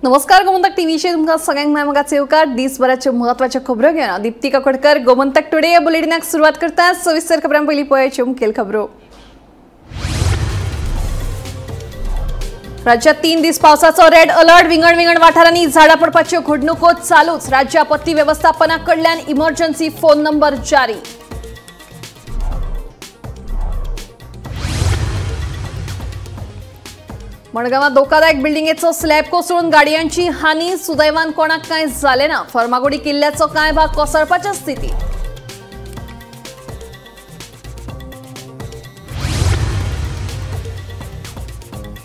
नमस्कार, गोमंतक टीव्हीचेर तुमकां सगळ्यांक माय येवकार. दिसभराच्यो म्हत्वाच्यो खबरो घेवन दीप्ती काकोडकर गोमंतक टुडे या बुलेटिनाक सुरवात करता. सविस्तर खबरां पयलीं पळयाच्यो मुखेल खबरो. राज्यात 3 दीस पावसाचो रेड अलर्ट. विंगड विंगड वाठारांनी झाडां पडपाच्यो घडणुको चालूच. राज्य आपत्ती वेवस्थापना कडल्यान इमर्जन्सी फोन नंबर जारी. मडगांवात धोकादायक बिल्डिंगेचो स्लॅब कोसळून गाडयांची हानी. सुदैवान कोणाक कांय जालें ना. फर्मागुडी किल्ल्याचो कांय भाग कोसळपाच्या स्थितीत.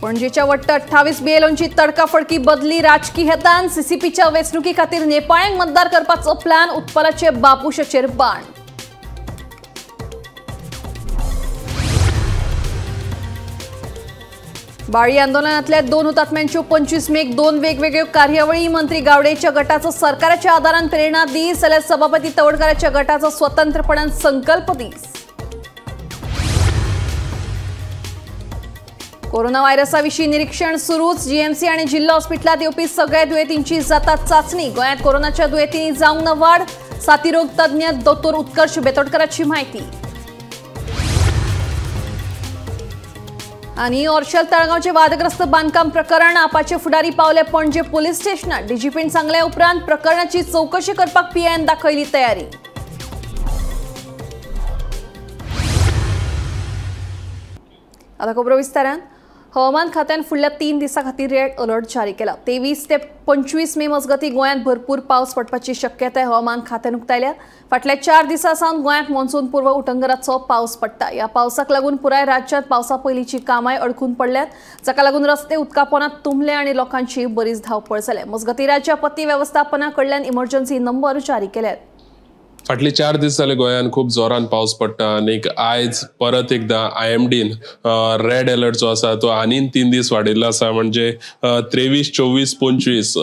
पणजेच्या वट्ट 28 बीएलओंची तडकाफडकी बदली राजकी हेतान. सीसीपीच्या वेंचणुकी खातीर नेपाळ्यांक मतदार करपाचो प्लॅन. उत्पलाचे बापुशाचेर बाण. बाळी आंदोलनातल्या 2 हुतात्म्यांच्यो 25 मेक 2 वेगवेगळ्यो कार्यावळी. मंत्री गावडेच्या गटाचो सरकाराच्या आदारान प्रेरणा दीस, जाल्यार सभापती तवडकाराच्या गटाचो स्वतंत्रपणान संकल्प दीस. कोरोना व्हायरसा विशीं निरीक्षण सुरूच. जीएमसी आणि जिल्हा हॉस्पिटलात येवपी सगळ्या दुयेंतींची जाता चाचणी. गोंयांत कोरोनाच्या दुयेंतींनी जावंक ना वाड. साथीरोग तज्ञ दोतोर उत्कर्ष बेतोडकराची माहिती. आणि ऑर्शल ताळगांवचे वादग्रस्त बांधकाम प्रकरण. आपाचे फुडारी पावले पणजे पोलीस स्टेशनात. डीजीपीन सांगले उपरांत प्रकरणाची चौकशी करपाक पीआयन दाखयली तयारी. आता खबरो विस्तारान. हवामान खात्यान फुडल्या 3 दिसां खातीर रेड अलर्ट जारी केला. 23 ते 25 मे मजगती गोंयांत भरपूर पावस पडपाची शक्यताय हवामान खात्यान उक्तायल्या. फाटल्या 4 दिसां सावन गोंयांत मॉन्सून पूर्व उटंगराचो पावस पडटा. ह्या पावसाक लागून पुराय राज्यांत पावसा पयलींची कामांय अडकून पडल्यात, जाका लागून रस्ते उदकापोनात तुंबले आनी लोकांची बरीच धांवपळ जाल्या. मजगती राज्य आपत्ती वेवस्थापना कडल्यान इमर्जन्सी नंबर जारी केल्यात. फाटले 4 दीस जाले गोंयांत खूब जोरान पावस पडटा आनीक आयज परत एकदां आयएमडीन रेड अलर्ट जो आसा तो आनीक 3 दीस वाडयल्लो आसा. म्हणजे 23, 24, 25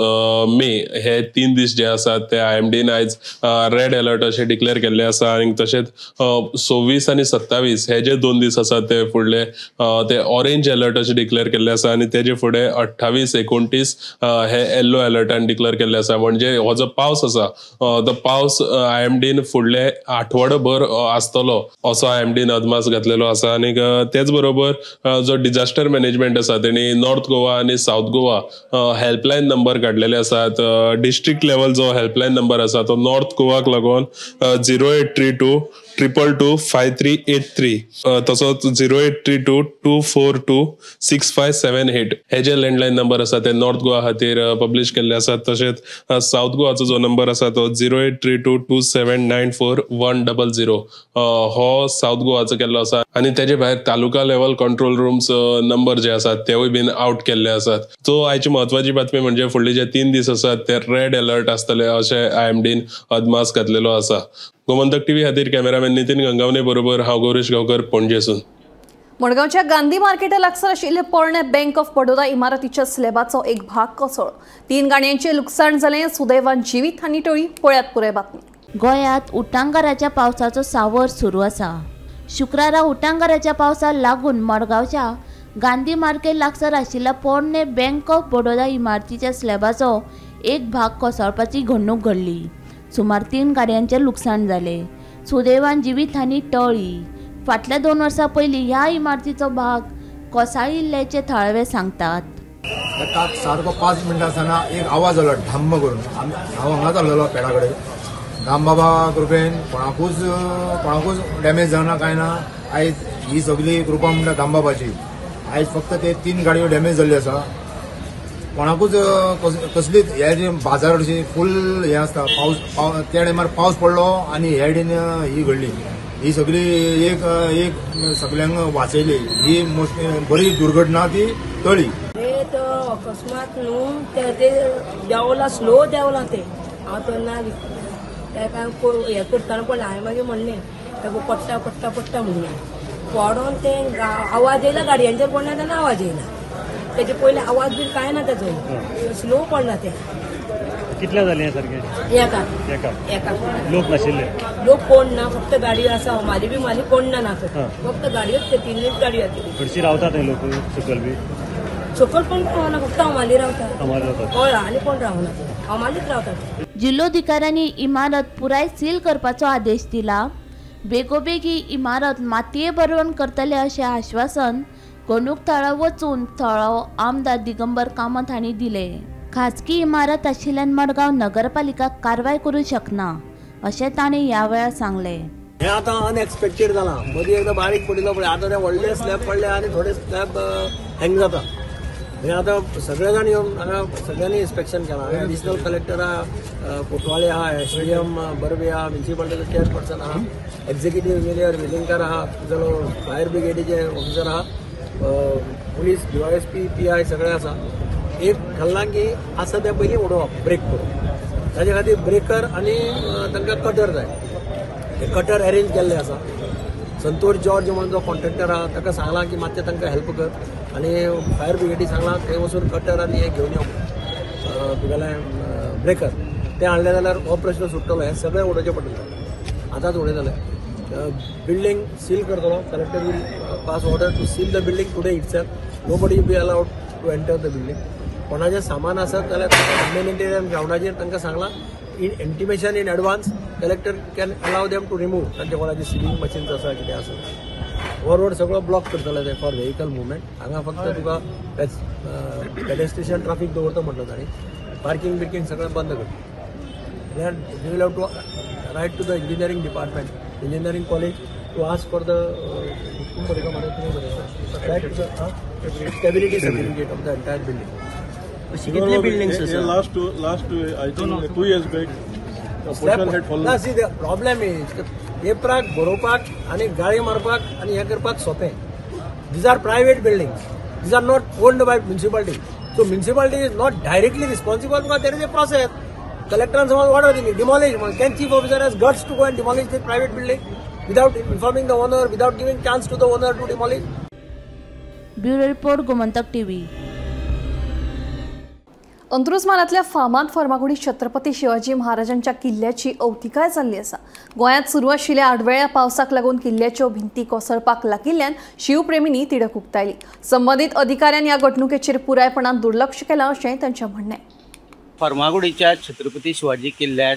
मे हे 3 दीस जे आसात ते आयएमडीन आयज रेड अलर्ट अशें डिक्लेअर केल्ले आसा. आनी तशेंच 26 आनी 27 हे जे 2 दीस आसात ते फुडले ते ऑरेंज अलर्ट अशें डिक्लेअर केल्ले आसा. आनी तेजे फुडें 28, 29 हे येल्लो अलर्टान डिक्लेअर केल्ले आसा. म्हणजे हो जो पावस आसा तो पावस आयएमडीन फुडले आठवडोभर आसतलो असो आयएमडीन अदमास घातलेलो आसा. आनी तेच बरोबर जो डिजास्टर मॅनेजमेंट आसा तेणी नॉर्थ गोवा आनी सावथ गोवा हेल्पलायन नंबर काडलेले आसात. डिस्ट्रिक्ट लेवल जो हेल्पलायन नंबर आसा तो नॉर्थ गोवाक लागून 0832 222 5383, तसोच 0832 242 6578 हे जे लँडलायन नंबर आसा ते नॉर्थ गोवा खातीर पब्लिश केल्ले आसात. तशेंच सावथ गोवाचो जो नंबर आसा तो 0832 2794 100 हो सावथ गोवाचो केल्लो आसा. आनी तेजे भायर taluka level control rooms number जे आसात तेवूय बीन आवट केल्ले आसात. सो आयची म्हत्वाची बातमी म्हणजे फुडले जे 3 दीस आसात ते रेड अलर्ट आसतले अशें आयएमडीन अदमास घातलेलो आसा. गोमंतक टीव्ही खातीर कॅमेरामॅन नितीन गंगावणे बरोबर हांव गौरीश गांवकर, पणजेसून. मडगांवच्या गांधी मार्केटा लागसार आशिल्ले पोरणे बँक ऑफ बडोदा इमारतीच्या स्लॅबाचो एक भाग कोसळ्ळो. 3 गाडयांचें लुकसाण जालें. सुदैवान जिवीत हानी टळी. पळयात पुराय बातमी. गोंयांत उटांगाराच्या पावसाचो सावर सुरू आसा. शुक्रारा उटांगाराच्या पावसाक लागून मडगांवच्या गांधी मार्केट लागसार आशिल्ल्या पोरणे बँक ऑफ बडोदा इमारतीच्या स्लॅबाचो एक भाग कोसळपाची घडणूक घडली. सुमार 3 गाडयांचें लुकसाण जालें. सुदैवान जिवीत हानी टळ्ळी. फाटल्या 2 वर्सां पयलीं ह्या इमारतीचो भाग कोसळिल्ल्याचे थळावे सांगतात. एकाक सारको 5 मिनटां आसतना एक आवाज जालो ढाम्म करून. हांव हांगा चल्लेलो पेडा कडेन. दामबाबा कृपेन कोणाकूच डॅमेज जावना कांय ना. आयज ही सगळी कृपा म्हणटा दामबाबाची. आयज फक्त ते 3 गाडयो डॅमेज जाल्ल्यो आसा. कोणाकूच कसलीच हे जे बाजार अशी फूल हें आसता. पावस त्या टायमार पावस पडलो आनी ह्या सायडीन ही घडली. ही सगळी एक एक सगळ्यांक वाचयली. ही मोस्ट बरी दुर्घटना ती टळ्ळी. ते अकस्मात न्हू ते देंवला, स्लो देंवला ते. हांव तेन्ना तेका हें करतना पडलें. हांवें मागीर म्हणलें ताका पडटा पडटा पडटा म्हणून पडोन ते आवाज येयला. गाडयांचेर पडना तेन्ना आवाज येयला. तेजे पयलीं आवाज बीन कांय ना तेजो. स्लो पडला ते. कितले जाले सारखे? एका एका लोक नाशिल्ले, लोक कोण ना, फक्त गाडयो आसा. माली बी माली कोण ना, फक्त गाडयोच ते 3 गाडयो. हरशी रावतात लोक सकयल बी? सकयल कोण रावना, फक्त हमाली रावता. हय, आनी कोण रावना, हमालीच रावता. जिल्लोधिकाऱ्यांनी इमारत पुराय सील करपाचो आदेश दिला. बेगोबेग ही इमारत मातये भरवण करतले अशें आश्वासन घडणूक थळार वचून थळावो आमदार दिगंबर कामत हांणी दिले. खाजगी इमारत आशिल्ल्यान मडगांव नगरपालिका कारवाय करूं शकना अशें तांणी ह्या वेळार सांगलें. हें आतां अनएक्सपेक्टेड जालां. मदीं एकदां बारीक पडिल्लो पळय, आतां ते व्हडले स्लॅब पडले आनी थोडे स्लॅब हँग जाता. हें आतां सगळे जाण येवन हांगा सगळ्यांनी इन्स्पेक्शन केलां. एडिशनल कलेक्टर आहा, कोतवाळे आहा, एसडीएम बर्वे आहा, म्युनिसिपालिटीचो चेअरपर्सन आहा, एक्झिक्युटीव इंजिनियर वेलिंगकार आहा, जालो फायर ब्रिगेडीचे ऑफिसर आहा, पुलीस डीवायएसपी पीआय सगळे आसा. एक थारलां की आसा तें पयलीं उडोवप, ब्रेक करून. ताजे खातीर ब्रेकर आनी तांकां कटर जाय. ते कटर अरेंज केल्ले आसा. संतोष जॉर्ज म्हणून जो कॉन्ट्रॅक्टर आहा ताका सांगलां की मातशें तांकां हेल्प कर, आनी फायर ब्रिगेडी सांगलां थंय वचून कटर आनी हें घेवन यो, तुगेलें ब्रेकर तें हाडलें जाल्यार हो प्रश्न सुट्टलो. हें सगळें उडोवचें पडटलें, आतांच उडयतलें. बिल्डींग सील करतलो. Collector will pass order to seal the building today itself. Nobody be allowed to enter the building. कोणाचें सामान आसत जाल्यार ह्युमॅनिटेरियन ग्रावंडाचेर तांकां सांगलां, in intimation in advance collector can allow them to remove तांचे कोणाचे सिलिंग मशीन्स आसा कितें आसा. हो रोड सगळो ब्लॉक करतले ते फॉर व्हेकल मुवमेंट. हांगा फक्त तुका पेडेस्ट्रियन ट्राफीक दवरता म्हटलं तांणी. पार्किंग बिर्किंग सगळें बंद करता. They will have to write to the engineering department, engineering college to ask for the stability certificate of the entire building. कितले बिल्डिंग्स आसा? Last I think 2 years back portion had fallen. ना, C the problem is पेपराक बरोवपाक आनी गाळी मारपाक आनी हें करपाक सोंपें. These are private buildings, these are not owned by municipality. So municipality is not directly responsible because there is a process. कलेक्टरान समज ऑर्डर दिली डिमॉलिश म्हणून, can chief officer has guts to go and demolish the private building without informing the owner, without giving chance to the owner to demolish? Bureau report, Gomantak TV. Antruz म्हालांतल्या फामाद फर्मागुडी छत्रपती शिवाजी महाराजांच्या किल्ल्याची अवतिकाय जाल्ली आसा. गोंयांत सुरू आशिल्ल्या आडवेळ्या पावसाक लागून किल्ल्याच्यो भिंती कोसळपाक लागिल्ल्यान शिवप्रेमींनी तिडक उक्तायली. संबंदीत अधिकाऱ्यांनी ह्या घडणुकेचेर पुरायपणान दुर्लक्ष केलां अशें तांचें म्हणणें. फर्मागुडीच्या छत्रपती शिवाजी किल्ल्या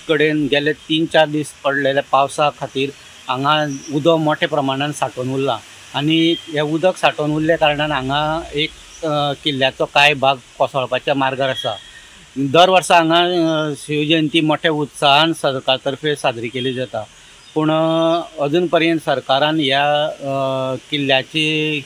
कडेन गेले 3-4 दीस पडलेल्या पावसा खातीर हांगा उदक मोठ्या प्रमाणान सांठोवन उरलां आनी हें उदक सांठोवन उरल्या कारणान हांगा एक किल्ल्याचो कांय भाग कोसळपाच्या मार्गार आसा. दर वर्सा हांगा शिवजयंती मोठ्या उत्साहान सरकार तर्फे साजरी केली जाता, पूण अजून पर्यंत सरकारान ह्या किल्ल्याची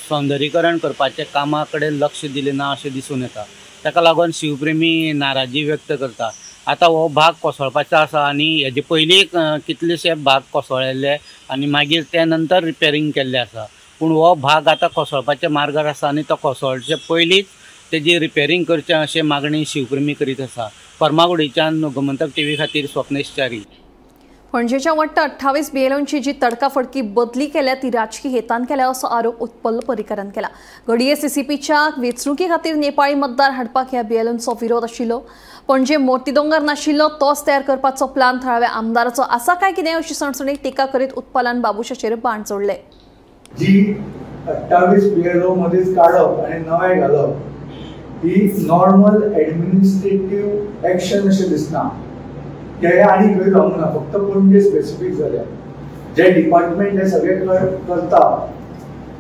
सौंदर्यीकरण करपाच्या कामा कडेन लक्ष दिलें ना अशें दिसून येता. ताका लागून शिवप्रेमी नाराजी व्यक्त करता. आतां हो भाग कोसळपाचो आसा आनी हेजे पयलीं कितलेशे भाग कोसळिल्ले आनी मागीर ते नंतर रिपेरींग केल्ले आसा, पूण हो भाग आतां कोसळपाच्या मार्गार आसा आनी तो कोसळचे पयलींच तेजी रिपेरींग करचें अशें मागणी शिवप्रेमी करीत आसा. फर्मागुडीच्यान गोमंतक टीव्ही खातीर स्वप्नेश च्यारी. पणजेच्या वट्ट 28 बीएलओंची जी तडकाफडकी बदली केल्या ती राजकी हेतान केल्या असो आरोप उत्पल पर्रीकारान केला. घडये सीसीपीच्या वेंचणुके खातीर नेपाळी मतदार हाडपाक ह्या बीएलओंचो विरोध आशिल्लो. पणजे मोतीदोंगर नाशिल्लो तोच तयार करपाचो प्लान थळाव्या आमदाराचो आसा काय कितें अशी सणसणीत टिका करीत उत्पलान बाबूशाचेर बाण जोडले. जी 28 बीएलओ मदींच काडप आनी नवे घालप ही नॉर्मल एडमिनिस्ट्रेटीव एक्शन अशें दिसना. ते आनी खंय जावंक ना, फक्त पणजे स्पेसिफीक जाल्या. जे डिपार्टमेंट हे सगळे करता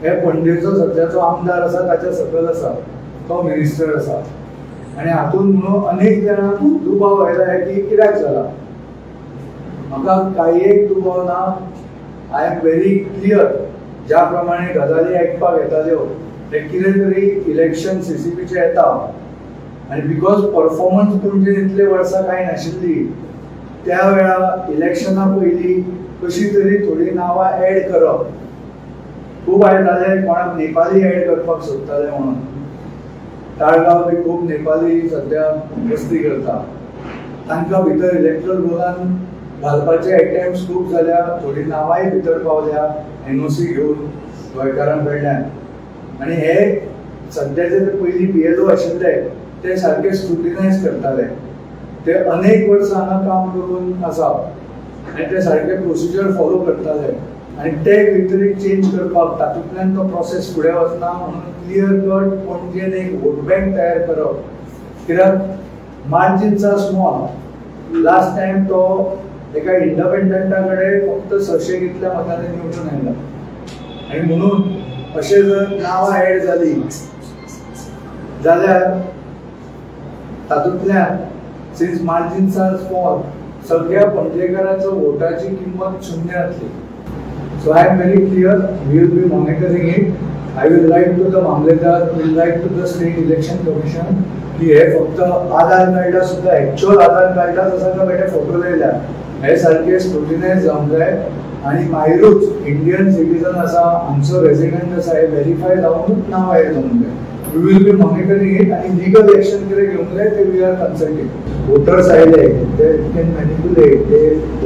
हे पणजेचो सद्याचो आमदार आसा ताच्या सकयल आसा, तो मिनिस्टर आसा. आनी हातूंत म्हणून अनेक जाणांक दुबाव आयला की कित्याक जाला. म्हाका कांय एक दुबाव ना. I am very clear. ज्या प्रमाणे गजाली आयकपाक येताल्यो ते कितें तरी इलेक्शन सीसीपीचें येता आनी because performance पणजे इतले वर्सां कांय नाशिल्ली त्या वेळा इलेक्शना पयलीं कशी तरी थोडी नांवां एड करप. खूब आयताले कोणाक नेपाली एड करपाक सोदताले म्हणून. ताळगांव बी खूब नेपाली सद्या वस्ती करता, तांकां भितर इलेक्ट्रल रोलान घालपाचे एटेम्प्ट खूब जाल्या. थोडी नांवांय भितर पावल्या एनओसी घेवन गोंयकारां कडल्यान. आनी हे सद्याचे ते पयलीं बीएलओ आशिल्ले ते सारके स्क्रुटिनायज करताले. ते अनेक वर्सां हांगा काम करून आसा आनी ते सारके प्रोसिजर फॉलो करताले. आनी ते खंय तरी चेंज करपाक तातूंतल्यान तो प्रोसेस फुडें वचना म्हणून क्लियर कट पणजेन एक वोट बँक तयार करप, कित्याक margins are small. Last time तो एका इंडिपेंडंटा कडेन फक्त 600 कितल्या मतांनी निवडून आयला आनी म्हणून अशें जर नांवां एड जाली जाल्यार तातूंतल्यान सिन्स मार्जिन्स are small सगळ्या पणजेकारांचो वोटाची किंमत शून्य जातली. So I am very clear, we will be monitoring it. I will write to the Mamlatdar, will write to the state election commission की हे फक्त आधार कार्डा सुद्दां एक्चुअल आधार कार्डाच आसा काय बेठे फोटो येयल्या हे सारके स्क्रुटिनायज जावंक जाय आनी मागीरूच इंडियन सिटीजन आसा हांगचो रेजिडंट आसा हे व्हेरीफाय जावनूच नांव एड जावंक जाय. We will be monitoring it आनी लिगल एक्शन कितें घेवंक जाय ते we are consulting. Voters आयले ते can manipulate, ते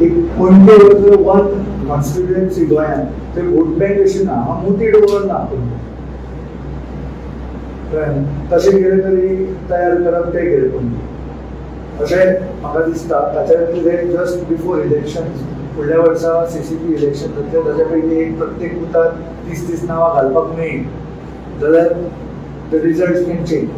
एक पणजे वन कॉन्स्टिट्युएन्सी गोंयांत ते वोट बँक अशी ना, हांव मोती डोंगर ना, तशें कितें तरी तयार करप तें कितें पणजे अशें म्हाका दिसता. ताच्या खातीर जस्ट बिफोर इलेक्शन फुडल्या वर्सा CCP election जातलें, ताच्या पयलीं एक प्रत्येक बुथार 30-30 नांवां घालपाक मेळ्ळीं जाल्यार the results can change.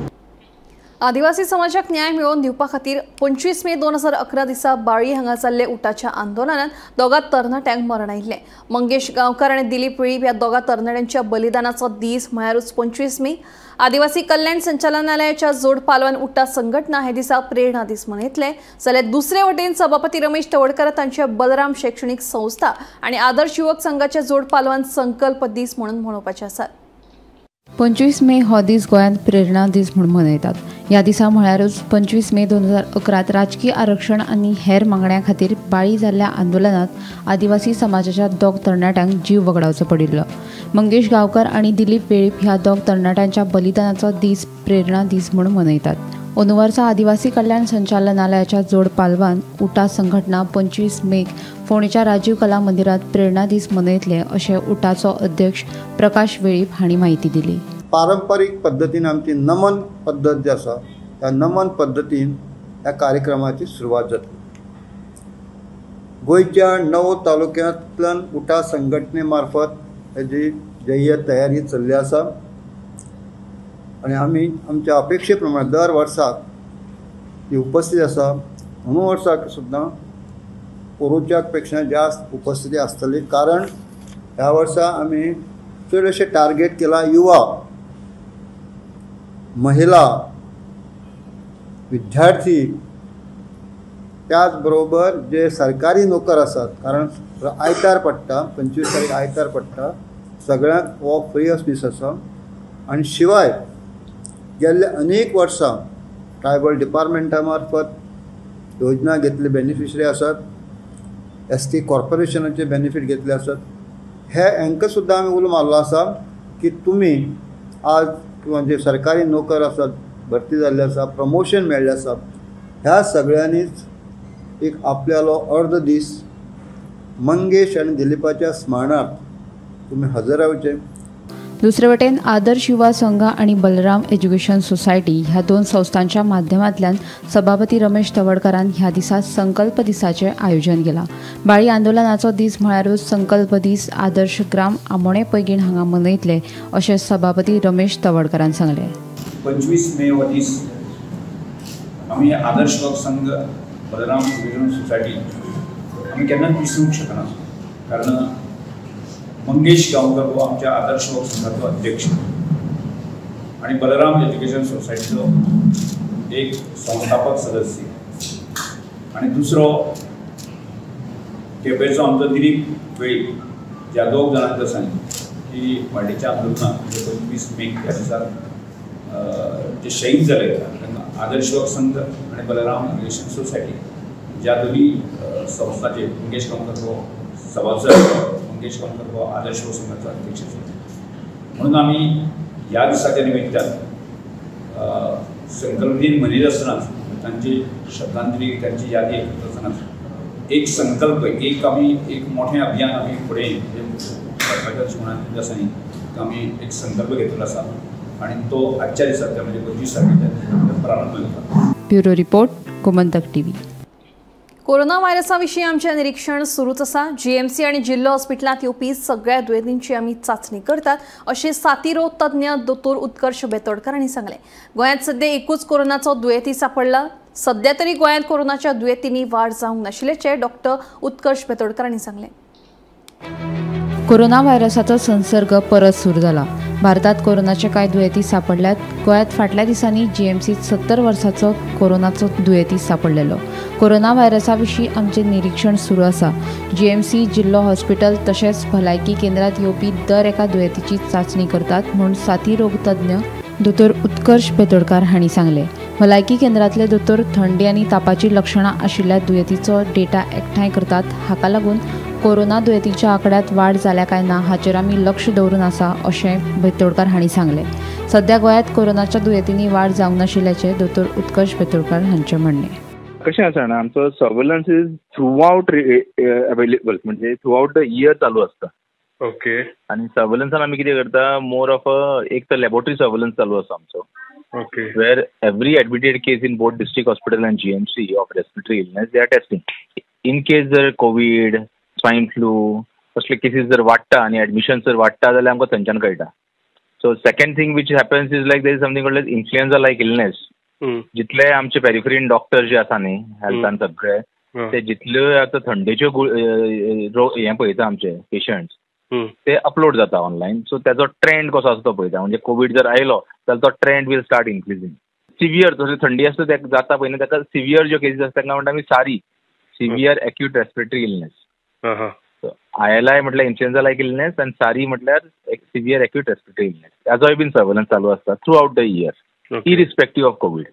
आदिवासी समाजाक न्याय मेळोवन दिवपा खातीर 25 मे 2011 दिसा बाळी हांगा जाल्ले उटाच्या आंदोलनात दोगा तरणाट्यांक मरण आयिल्लें. मंगेश गांवकार आनी दिलीप वेळीप ह्या दोगा तरणाट्यांच्या बलिदानाचो दीस म्हळ्यारूच 25 मे. आदिवासी कल्याण संचालनालयाच्या जोड पालवान उटा संघटना हे दिसा प्रेरणा दीस मनयतले. जाल्यार दुसरे वटेन सभापती रमेश तवडकर तांच्या बलराम शैक्षणिक संस्था आनी आदर्श युवक संघाच्या जोड पालवान संकल्प दीस म्हणून मनोवपाचे आसात. 25 मे हो दीस गोंयांत प्रेरणा दीस म्हूण मनयतात. ह्या दिसा म्हळ्यारूच 25 मे 2011 राजकीय आरक्षण आनी हेर मागण्यां खातीर बाळी जाल्ल्या आंदोलनांत आदिवासी समाजाच्या दोग तरणाट्यांक जीव वगडावचो पडिल्लो. मंगेश गांवकर आनी दिलीप वेळीप ह्या दोग तरणाट्यांच्या बलिदानाचो दीस प्रेरणा दीस म्हूण मनयतात. अंदू वर्सा आदिवासी कल्याण संचालनालयाच्या जोड पालवान उटा संघटना 25 मेक फोंडेच्या राजीव कला मंदिरात प्रेरणा दीस मनयतले अशें उटाचो अध्यक्ष प्रकाश वेळीप हांणी म्हायती दिली. पारंपरीक पद्दतीन आमची नमन पद्दत जी आसा त्या नमन पद्दतीन ह्या कार्यक्रमाची सुरवात जातली. गोंयच्या 9 तालुक्यांतल्यान उटा संघटने मार्फत हेजी जय्यत तयारी चल्ली आसा आनी आमी आमच्या अपेक्षे प्रमाणे दर वर्साक ती उपस्थित आसा. अंदू वर्साक सुद्दां पोरूच्या पेक्षा जास्त उपस्थिती आसतली, कारण ह्या वर्सा आमी चड अशें टार्गेट केला युवा, महिला, विद्यार्थी, त्याच बरोबर जे सरकारी नोकर आसात, कारण आयतार पडटा 25 तारीख आयतार पडटा, सगळ्यांक हो फ्री दीस आसा. आनी शिवाय गेल्ले अनेक वर्सां ट्रायबल डिपार्टमेंटा मार्फत योजना घेतले बेनिफिशरी आसात, ST कॉर्पोरेशनाचे बेनिफीट घेतले आसात. हे हांकां सुद्दां आमी उलो मारलो आसा की तुमी आज किंवा जे सरकारी नोकर आसात, भरती जाल्ले आसा, प्रमोशन मेळ्ळें आसा, ह्या सगळ्यांनीच एक आपल्यालो अर्द दीस मंगेश आनी दिलीपाच्या स्मरणार्थ तुमी हजर रावचे. दुसरे वटेन आदर्श युवा संघ आनी बलराम एज्युकेशन सोसायटी ह्या दोन संस्थांच्या माध्यमांतल्यान सभापती रमेश तवडकरान ह्या दिसा संकल्प दिसाचें आयोजन केलां. बाळी आंदोलनाचो दीस म्हळ्यारूच संकल्प दीस आदर्श ग्राम आमोणे पैगीण हांगा मनयतले अशें सभापती रमेश तवडकरान सांगलें. 25 मे हो दीस आमी आदर्श युवक संघ बलराम एज्युकेशन सोसायटी आमी केन्नाच विसरूंक शकना, कारण मंगेश गांवकर हो आमच्या आदर्श युवक संघाचो अध्यक्ष आनी बलराम एज्युकेशन सोसायटीचो एक संस्थापक सदस्य आनी दुसरो केपेंचो आमचो दिलीप वेळीप, ज्या दोग जाणांक सांग की वाडीच्या आंदोलनाक म्हणजे 25 मे ह्या दिसा जे शहीद जाले तांकां आदर्श युवक संघ आनी बलराम एज्युकेशन सोसायटी ज्या दोनी संस्थांचे मंगेश गांवकर हो सभासद, मंगेश गांवकर हो आदर्श युवक संघाचो अध्यक्ष आसा. म्हणून आमी ह्या दिसाच्या निमित्तान संकल्प दिन मनयत आसतनाच तांची श्रद्धांजली, तांची यादी करता आसतनाच एक संकल्प, एक आमी एक मोठें अभियान आमी फुडें करपाच्या दृश्टीकोनांतल्यान आसा न्ही, आमी एक संकल्प घेतलेलो आसा आनी तो आजच्या दिसांतल्या म्हणजे 25 तारखेच्या प्रारंभ जाता. Bureau report, Gomantak TV. Corona व्हायरसा विशीं आमचें निरीक्षण सुरूच आसा. जीएमसी आनी जिल्लो हॉस्पिटलांत येवपी सगळ्या दुयेंतींची आमी चांचणी करतात अशें साथीरोग तज्ञ दोतोर उत्कर्ष बेतोडकर हांणी सांगलें. गोंयांत सध्या एकूच कोरोनाचो दुयेंती सापडला. सध्या तरी गोंयांत कोरोनाच्या दुयेंतींनी वाड जावंक नाशिल्ल्याचें डॉक्टर उत्कर्ष बेतोडकर हांणी सांगलें. कोरोना व्हायरसाचो संसर्ग परत सुरू जाला. भारतात कोरोनाचे कांय दुयेंती सापडल्यात. गोंयांत फाटल्या दिसांनी जीएमसीत 70 वर्सांचो कोरोनाचो दुयेंती सापडलेलो. कोरोना व्हायरसा विशीं आमचें निरीक्षण सुरू आसा. जीएमसी, जिल्लो हॉस्पिटल तशेंच भलायकी केंद्रांत येवपी दर एका दुयेंतीची चांचणी करतात म्हूण साथी रोग तज्ञ दोतोर उत्कर्ष बेतोडकार हांणी सांगलें. भलायकी केंद्रांतले दोतोर थंडी आनी तापाची लक्षणां आशिल्ल्या दुयेंतीचो डेटा एकठांय करतात. हाका लागून कोरोना दुयेंतीच्या आंकड्यांत वाड जाल्या काय ना हाचेर आमी लक्ष दवरून आसा अशें बेतोडकार हांणी सांगलें. सध्या गोंयांत कोरोनाच्या दुयेंतींनी वाड जावंक नाशिल्ल्याचें दोतोर उत्कर्ष बेतोडकार हांचें म्हणणें. कशें आसा ना, आमचो surveillance is through out available, म्हणजे थ्रू आउट the year चालू आसता. ओके. आनी सर्वेलन्सान आमी कितें करता, मोर ऑफ एक तर लॅबोरेटरी सर्वेलन्स चालू आसा आमचो. Okay. Where every admitted case in both district hospital and GMC of respiratory illness they are testing. In case जर कोवीड, स्वाइन फ्लू असले केसीस जर वाडटा आनी एडमिशन जर वाडटा जाल्यार आमकां थंयच्यान कळटा. So second thing which happens is like there is something called influenza like illness. जितले आमचे पेरिफेरीन डॉक्टर जे आसा न्ही हेल्थान सगळे ते जितल्यो आतां थंडेच्यो हें पळयता आमचे पेशंट्स ते अपलोड जाता ऑनलायन. सो त्याचो ट्रेंड कसो आसा तो पळयता. म्हणजे कोवीड जर आयलो जाल्यार तो trend will start increasing. Severe जशें थंडी आसता तेका जाता पळय न्ही, ताका सिवियर ज्यो केसीस आसता तांकां म्हणटा आमी SARI, severe acute respiratory illness. ILI म्हटल्यार इन्फ्लुएन्झा लायक इलनेस आनी सारी म्हटल्यार सिवियर एक्यूट रेस्पिरेटरी इलनेस. हाजोय बीन सर्वेलन्स चालू आसता throughout the year irrespective of COVID.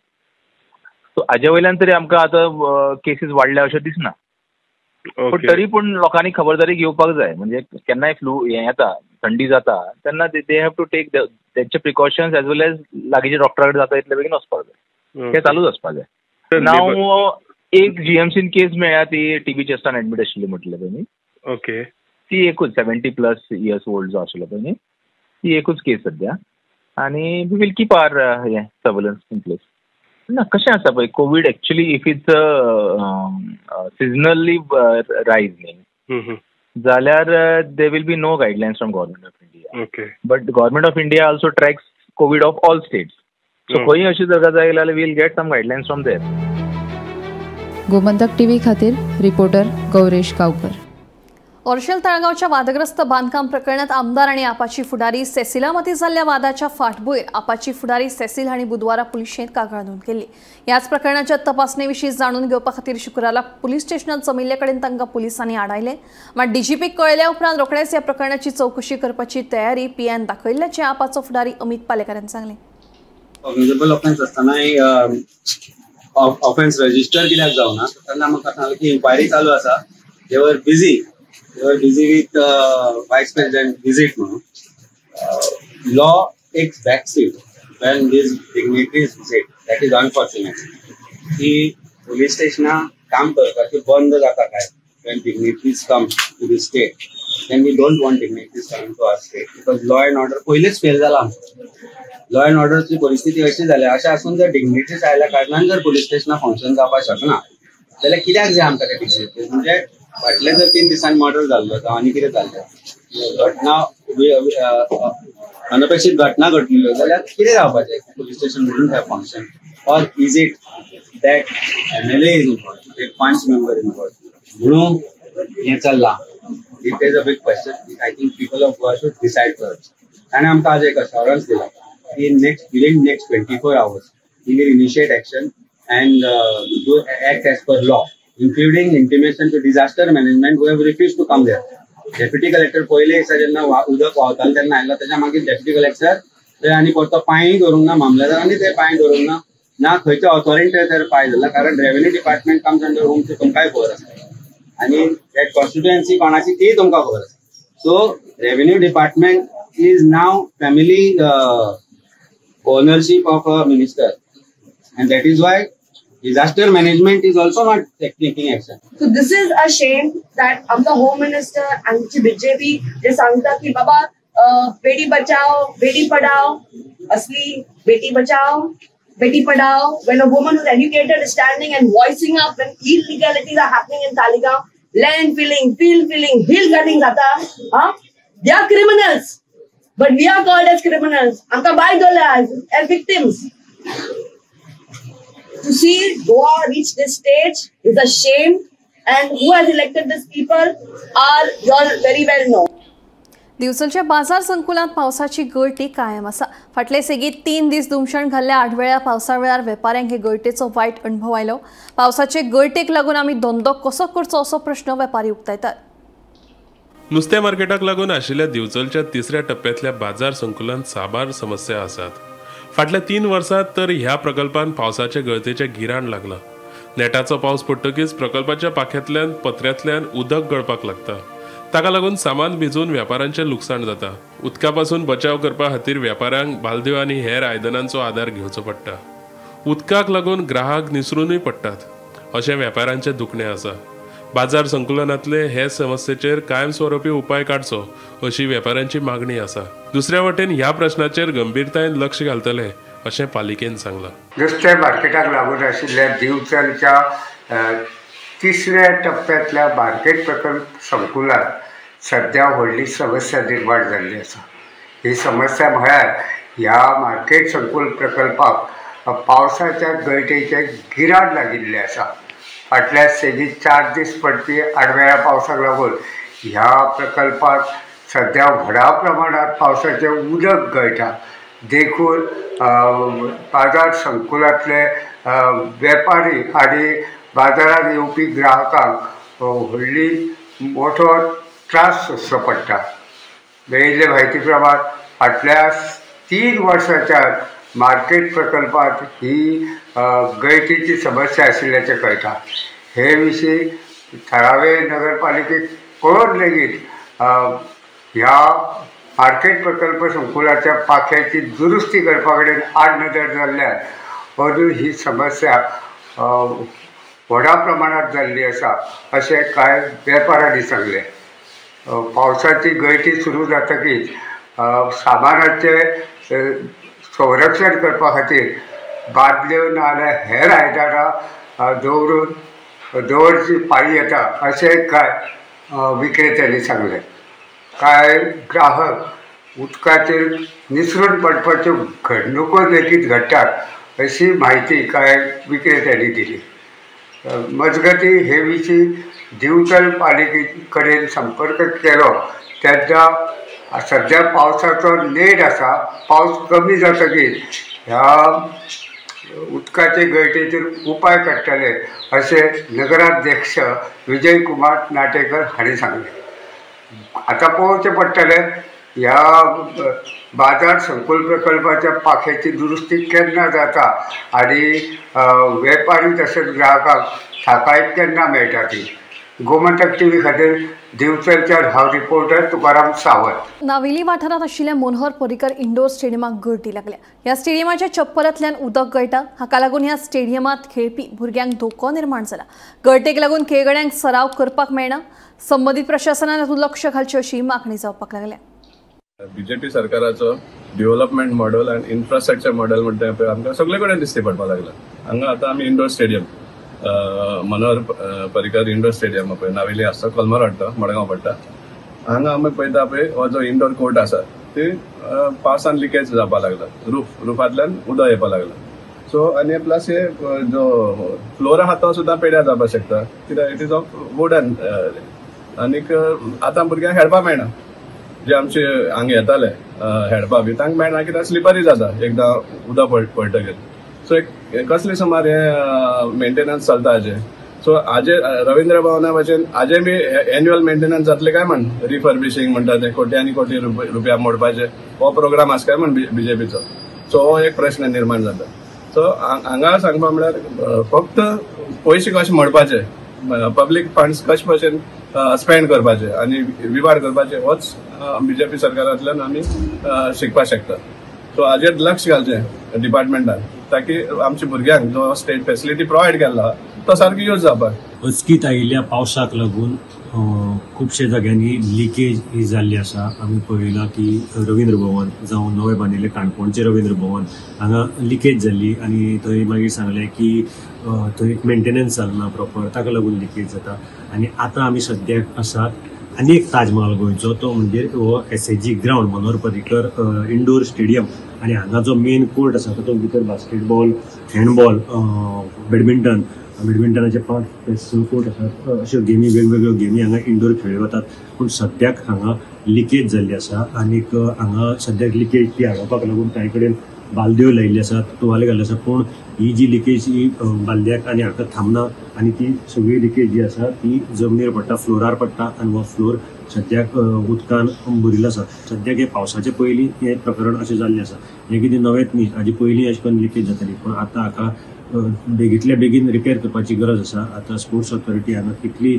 So हाजे वयल्यान तरी आमकां आतां केसीस वाडल्या अशें दिसना. पूण तरी पूण लोकांनी खबरदारी घेवपाक जाय. म्हणजे केन्नाय फ्लू हें येता, थंडी जाता तेन्ना they have to take तेंचे प्रिकॉशन्स एज वेल एज लागींच्या डॉक्टरा कडेन जाता इतले बेगीन वचपाक जाय. तें चालूच आसपाक जाय. नाव एक जीएमसीन केस मेळ्ळ्या, ती टीबी चेस्टान एडमीट आशिल्ली म्हटलें पळय न्ही. ओके. ती एकूच 70+ इयर्स ओल्ड जो आशिल्लो पळय न्ही, ती एकूच केस सद्या. आनी we will keep our हें सर्वेलन्स इन प्लेस. ना कशें आसा पळय, COVID actually if it's seasonally rise न्ही जाल्यार there will be no guidelines from government of India. Okay. But government of India also tracks COVID of all states. So खंय अशी जागा जाय जाल्यार we'll get some guidelines from there. Gomantak TV खातीर reporter Gauresh Gavkar. ऑर्शल ताळगांवच्या वादग्रस्त बांदकाम प्रकरणात आमदार आणि आपाची फुडारी सेसिला मदीं जाल्ल्या वादाच्या फाटभूंयेर आपाची फुडारी सेसिल हांणी बुधवारा पुलिशेंत कागाळ नोंद केल्ली. ह्याच प्रकरणाच्या तपासणेविशीं जाणून घेवपा खातीर शुक्रारा पुलीस स्टेशनात जमिल्ले कडेन तांकां पुलिसांनी आडायले. मात डीजीपी कळयल्या उपरांत रोखडेच ह्या प्रकरणाची चवकशी करपाची तयारी पीएन दाखयल्ल्याचें आपाचो फुडारी अमित पालेकार सांगलें. कॉग्निजेबल ऑफेन्स आसतनाय ऑफेन्स रजिस्टर कित्याक जावना तेन्ना आमकां सांगलें की इन्क्वायरी चालू आसा. They were busy with vice president visit म्हणून. Law takes back seat when these dignitaries visit. That is unfortunate. की पोलीस स्टेशनां काम करपाचें बंद जाता काय when dignitaries come to the state. Then we don't want dignitaries coming to our state because law and order पयलींच fail जाला आमचो. Law and ऑर्डरची परिस्थिती अशी जाल्या, अशें आसून जर डिग्निटरीज आयल्या कारणान जर पोलीस स्टेशनां फंक्शन जावपाक शकना जाल्यार कित्याक जाय आमकां ते डिग्निटरीज. म्हणजे फाटले जर 3 दिसांनी मर्डर जाल्लो जावं आनी कितें जाल्लें घटना, अनपेक्षीत घटना घडलेल्यो जाल्यार कितें जावपाचें? पोलीस स्टेशन म्हणून have function or is it that MLA is involve, panch member involve म्हणून हें चल्लां? It is a big question. I think people of Goa should decide for us. ताणें आमकां आज एक अश्योरन्स दिला की next within next 24 hours he will initiate action and do act as per law, including intimation to disaster management who have refused to come there. Deputy collector पयले दिसा जेन्ना उदक व्हांवतालें तेन्ना आयलो, तेच्या मागीर डेप्युटी कलेक्टर ते आनी परतो पांय धरूंक ना, मामलेदारांनी ते पांय धरूंक ना, ना खंयच्या ऑथॉरिटीचेर पांय धरला. कारण revenue department comes under home तुमकांय खबर आसा आनी that constituency कोणाची ती तुमकां खबर आसा. So revenue department is now family ownership of a minister, and that is why disaster management is also not taking action. So this is a shame that आमचा home minister आमची BJP जे सांगता की बाबा बेटी बचाओ बेटी पढाओ, असली Beti Bachao Beti Padhao, when a woman who's educated is standing and voicing up when illegalities are happening in Taleigao, land filling, field filling, hill cutting जाता, huh? They are criminals, but we are called as criminals. Amka bhai dole as victims. To see Goa reach this stage is a shame, and who has elected these people are you all very well know. दिवचलच्या बाजार संकुलात पावसाची गळटी कायम आसा. फाटले सेगीत 3 दीस धुमशण घाल्ल्या आडवेळ्या पावसा वेळार वेपाऱ्यांक हे गळटेचो वायट अणभव आयलो. पावसाचे गळटेक लागून आमी धंदो कसो करचो असो प्रश्न वेपारी उक्तायतात. नुस्त्या मार्केटाक लागून आशिल्ल्या दिवचलच्या तिसऱ्या टप्प्यांतल्या बाजार संकुलांत साबार समस्या आसात. फाटल्या 3 वर्सांत तर ह्या प्रकल्पान पावसाच्या गळतेचें गिराण लागलां. नेटाचो पावस पडटकीच प्रकल्पाच्या पाख्यांतल्यान पत्र्यांतल्यान उदक गळपाक लागता. ताका लागून सामान भिजून व्यापाऱ्यांचें लुकसाण जाता. उदका पासून बचाव करपा खातीर व्यापाऱ्यांक बालद्यो आनी हेर आयदनांचो आदार घेवचो पडटा. उदकाक लागून ग्राहक निसरूनय पडटात अशें व्यापाऱ्यांचें दुखणें आसा. बाजार संकुलनांतले हे समस्येचेर कायमस्वरूपी उपाय काडचो अशी व्यापाऱ्यांची मागणी आसा. दुसऱ्या वटेन ह्या प्रश्नाचेर गंभीरतायेन लक्ष घालतले अशें पालिकेन सांगलां. नुस्तें मार्केटाक लागून आशिल्ल्या दिवचलच्या तिसऱ्या टप्प्यांतल्या मार्केट प्रकल्प संकुलात सध्या व्हडली समस्या निर्माण जाल्ली आसा. ही समस्या म्हळ्यार ह्या मार्केट संकुल प्रकल्पाक पावसाच्या गळटेचें गिराण लागिल्लें आसा. फाटल्या सेगीत 4 दीस पडपी आडवेळ्या पावसाक लागून ह्या प्रकल्पात सध्या व्हडा प्रमाणात पावसाचें उदक गळटा. देखून बाजार संकुलांतले वेपारी आनी बाजारात येवपी ग्राहकांक व्हडली मोठो त्रास सोंसचो पडटा. मेळिल्ले म्हायती प्रमाण फाटल्या 3 वर्सांच्या मार्केट प्रकल्पात ही गळटीची समस्या आशिल्ल्याचें कळटा. हे विशीं थळावे नगरपालिकेक कळोवन लेगीत ह्या मार्केट प्रकल्प संकुलाच्या पाख्याची दुरुस्ती करपा कडेन आडनदर जाल्ल्यान अजून ही समस्या व्हडा प्रमाणात जाल्ली आसा अशें कांय वेपाऱ्यांनी सांगलें. पावसाची गळटी सुरू जातकीच सामानाचें संरक्षण करपा खातीर बादल्यो नाजाल्यार हेर आयदनां दवरून दवरची पाळी येता अशें कांय विक्रेत्यांनी सांगलें. कांय ग्राहक उदकाचेर निसरून पडपाच्यो घडणुको लेगीत घडटात अशी म्हायती कांय विक्रेत्यांनी दिली. मजगती हे विशीं दिवचल पालिके कडेन संपर्क केलो तेन्ना सद्या पावसाचो नेट आसा, पावस कमी जातकीच ह्या उदकाचे गळटेचेर उपाय काडटले अशें नगराध्यक्ष विजय कुमार नाटेकर हांणी सांगलें. आतां पळोवचें पडटलें ह्या बाजार संकुल प्रकल्पाच्या पाख्याची दुरुस्ती केन्ना जाता आनी वेपारी तशेंच ग्राहकांक थाकाय केन्ना मेळटा ती. गोमंतक टीव्ही खातीर दिवचलच्या हांव रिपोर्टर तुकाराम सावंत. नावेली वाठारांत आशिल्ल्या मनोहर पर्रीकर इंडोर स्टेडियमाक गळटी लागल्या. ह्या स्टेडियमाच्या छप्परांतल्यान उदक गळटा. हाका लागून ह्या स्टेडियमांत खेळपी भुरग्यांक धोको निर्माण जाला. गळटेक लागून खेळगड्यांक सराव करपाक मेळना. संबंदीत प्रशासनान हातूंत लक्ष घालचें अशी मागणी जावपाक लागल्या. बीजेपी सरकाराचो डेव्हलपमेंट मॉडेल आनी इन्फ्रास्ट्रक्चर मॉडेल म्हणटा पळय आमकां सगळे कडेन दिश्टी पडपाक लागला. हांगा आतां आमी indoor stadium Manohar Parrikar indoor stadium पळय नावेली आसा, कोलमर हाडटा, मडगांव पडटा. हांगा आमी पळयता पळय हो जो इंडोर कोर्ट आसा ती पावसान लिकेज जावपाक लागला, रुफांतल्यान उदक येवपाक लागला. सो आनी प्लस हे जो फ्लोर आहा तो सुद्दां पेड्यार जावपाक शकता कित्याक it is of wooden. आनीक आतां भुरग्यांक खेळपाक मेळना, जे आमचे हांगा येताले खेळपा बी तांकां मेळना कित्याक स्लिपरी जाता एकदां उदक पडटकीर. सो एक कसले सुमार हे मेंटेनन्स चलता हाजे. सो हाजे रवींद्र भवना भशेन हाजे बी एन्युअल मेंटेनन्स जातले काय म्हण, रिफर्बिशींग म्हणटा ते कोट्यांनी कोटी रुपया मोडपाचे हो प्रोग्राम आसा काय म्हण बीजेपीचो. सो हो एक प्रश्न निर्माण जाता. सो हांगा सांगपा म्हळ्यार फक्त पयशे कशे मोडपाचे, पब्लीक फंड्स कशे भशेन स्पेंड करपाचे आनी विवाड करपाचे होच बीजेपी सरकारांतल्यान आमी शिकपाक शकता. सो हाजेर लक्ष घालचें डिपार्टमेंटान ताकी आमच्या भुरग्यांक जो स्टेट फेसिलिटी प्रोवायड केल्ला तो सारको यूज जावपाक. अचकीत आयिल्ल्या पावसाक लागून खुबशे जाग्यांनी लिकेज ही जाल्ली आसा. आमी पळयलां की रवींद्र भवन जावं नवें बांदिल्लें काणकोणचें रवींद्र भवन हांगा लिकेज जाल्ली आनी थंय मागीर सांगलें की थंय मेंटेनन्स जालना प्रॉपर, ताका लागून लिकेज जाता. आनी आतां आमी सद्याक आसात आनी एक ताजमहाल गोंयचो, तो म्हणजे हो SAG ground, Manohar Parrikar indoor stadium. आनी हांगा जो मेन कोर्ट आसा तातूंत भितर बास्केटबॉल, हँडबॉल, बॅडमिंटन, बॅडमिंटनाचे 5 ते 6 कोर्ट आसात. अश्यो गेमी, वेगवेगळ्यो गेमी हांगा इंडोर खेळ्ळ्यो वतात. पूण सद्याक हांगा लिकेज जाल्ली आसा आनीक हांगा सद्याक लिकेज ती आडोवपाक लागून कांय कडेन बालद्यो लायिल्ल्यो आसात, तुवाले घाल्ले आसात. पूण ही जी लिकेज ही बालद्याक आनी हाका थांबना आनी ती सगळी लिकेज जी आसा ती जमनीर पडटा, फ्लोरार पडटा आनी हो फ्लोर सद्याक उदकान भरिल्लो आसा. सद्याक हे पावसाचे पयलीं हें प्रकरण अशें जाल्लें आसा. हें कितें नवेंच न्ही, हाजे पयलीं अशें करून लिकेज जाताली, पूण आतां हाका बेगींतल्या बेगीन रिपेर करपाची गरज आसा. आतां स्पोर्ट्स ऑथॉरिटी हांगा कितली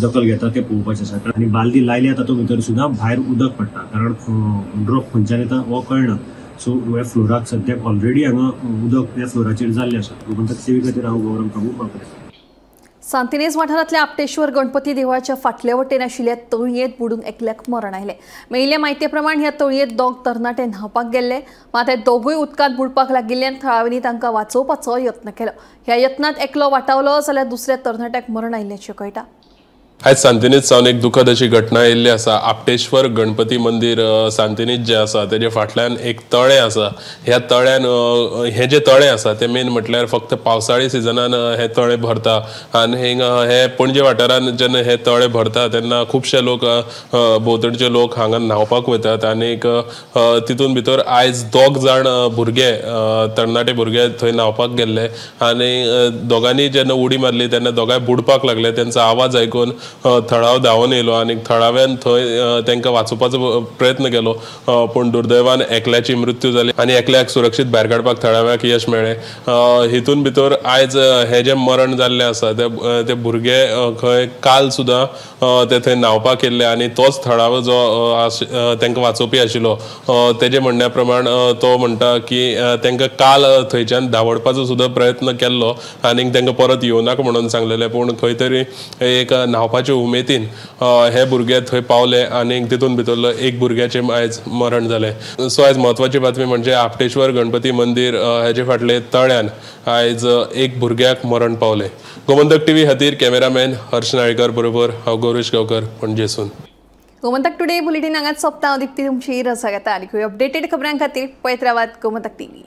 दखल घेता तें पळोवपाचें आसा. आनी बालदी लायल्या तातूंत भितर सुद्दां भायर उदक पडटा, कारण ड्रॉप खंयच्यान येता हो कळना. सो ह्या फ्लोराक सद्याक ऑलरेडी हांगा उदक ह्या फ्लोराचेर जाल्लें आसा. गोमंतक टीव्ही खातीर हांव गौरव प्रभू वापरता. सांतिनेज वाठारांतल्या आपटेश्वर गणपती देवळाच्या फाटले वटेन आशिल्ल्या तळयेंत बुडून एकल्याक मरण आयलें. मेळिल्ले म्हायती प्रमाण ह्या तळयेंत 2 तरणाटे न्हांवपाक गेल्ले, मात हे दोगूय उदकांत बुडपाक लागिल्ल्यान थळाव्यांनी तांकां वाचोवपाचो यत्न केलो. ह्या यत्नांत एकलो वाटावलो जाल्यार दुसऱ्या तरणाट्याक मरण आयिल्ल्याचें कळटा. आयज सांतिनेज सावन एक दुखद अशी घटना आयिल्ली आसा. आपटेश्वर गणपती मंदीर सांतिनेज जें आसा तेजे फाटल्यान एक तळें आसा. ह्या तळ्यान हें जें तळें आसा तें मेन म्हटल्यार फक्त पावसाळी सिजनान हें तळें भरता आनी हे पणजे वाठारान जेन्ना हें तळें भरता तेन्ना खुबशे लोक, भोंवतणचे लोक हांगा न्हांवपाक वतात आनीक तितून भितर आयज 2 जाण भुरगे, तरणाटे भुरगे थंय न्हांवपाक गेल्ले आनी दोगांनी जेन्ना उडी मारली तेन्ना दोगांय बुडपाक लागले. तेंचो आवाज आयकून थळाव धांवन येयलो आनी थळाव्यान थंय तांकां वाचोवपाचो प्रयत्न केलो, पूण दुर्दैवान एकल्याची मृत्यू जाली आनी एकल्याक सुरक्षीत भायर काडपाक थळाव्याक यश मेळ्ळें. हितून भितर आयज हें जें मरण जाल्लें आसा ते भुरगे खंय काल सुद्दां ते थंय न्हांवपाक येयल्ले आनी तोच थळावो जो तांकां वाचोवपी आशिल्लो तेजे म्हणण्या प्रमाण तो म्हणटा की तांकां काल थंयच्यान धांवडपाचो सुद्दां प्रयत्न केल्लो आनी तांकां परत येवनाका म्हणून सांगलेलें, पूण खंय तरी एक न्हांवपाचे उमेदीन हे भुरगे थंय पावले आनी तितून भितरलो एक भुरग्याचें आयज मरण जालें. सो आयज म्हत्वाची बातमी म्हणजे आपटेश्वर गणपती मंदीर हेजे फाटले तळ्यान आयज एक भुरग्याक मरण पावलें. गोमंतक टीव्ही खातीर कॅमेरामॅन हर्ष नाळेकर बरोबर हांव गौरीश गांवकर, पणजेसून. गोमंतक टुडे बुलेटीन हांगाच सोंपता. हांव दीप्ती तुमची रजा घेता. आनी अपडेटेड खबरां खातीर पळयत रावात गोमंतक टीव्ही.